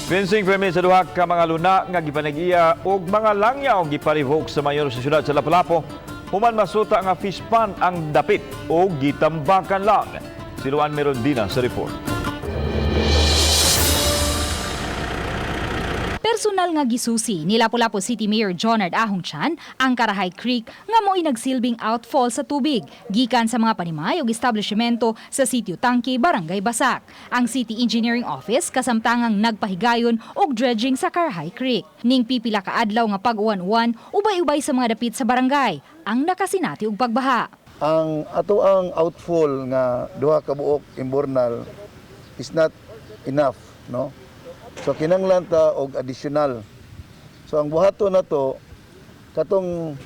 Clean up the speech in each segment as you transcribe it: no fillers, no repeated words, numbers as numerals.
Fencing permit sa duha ka mga luna nga gipanag-iya og mga langyaw gipa-revoke sa mayor sa syudad sa Lapu-Lapu human masuta nga fish pond ang dapit o gitambakan lang. Si Luan Merondina sa report. Personal nga gisusi ni Lapu-Lapu City Mayor Jonard Ahong Chan ang Karahay Creek nga mo'y nagsilbing outfall sa tubig gikan sa mga panimay ug establishmento sa Sitio Tangke, Barangay Basak. Ang City Engineering Office kasamtangang nagpahigayon og dredging sa Karahay Creek. Ning pipila ka adlaw nga pag-uwan-uwan, ubay-ubay sa mga dapit sa barangay ang nakasinati og pagbaha. Ang ato ang outfall nga duha ka buok imburnal is not enough, no? So kinanglan ta og additional. So ang buhaton nato katong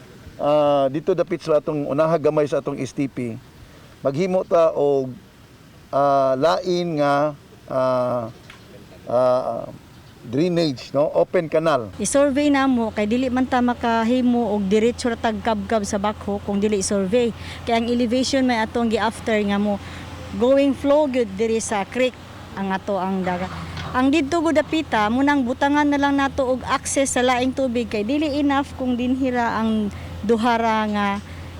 dito dapit sa atong unaha gamay sa atong STP, maghimo ta og lain nga drainage, no, open canal. I-survey na mo kay dili man ta makahimo og diretso ra tag kabkab sa backhoe kung dili survey. Kay ang elevation may atong gi-after nga mo going flow gyud diri sa creek ang ato ang dagat. Ang didto gud dapita munang butangan na lang nato og access sa laing tubig kay dili enough kung dinhira ang duhara nga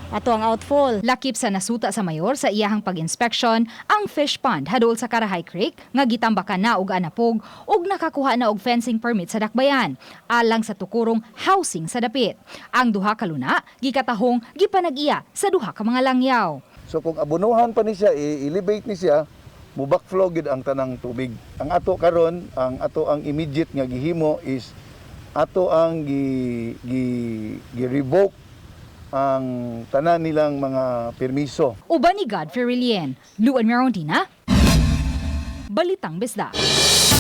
ato ang outfall. Lakip sa nasuta sa mayor sa iyahang pag-inspeksyon ang fish pond hadol sa Karahay Creek nga gitambakan na og anapog ug nakakuha na og fencing permit sa dakbayan alang sa tukurong housing sa dapit. Ang duha ka luna gikatahong gipanag-iya sa duha ka mga langyaw. So kung abunuhan pa ni siya, i-elevate ni siya, mo backflow gid ang tanang tubig. Ang ato karon, ang ato ang immediate nga gihimo is ato ang gi gi, gi-revoke ang tanan nilang mga permiso. Uban ni Godfrey Relien, Luan Merondina, Balitang Bisdak.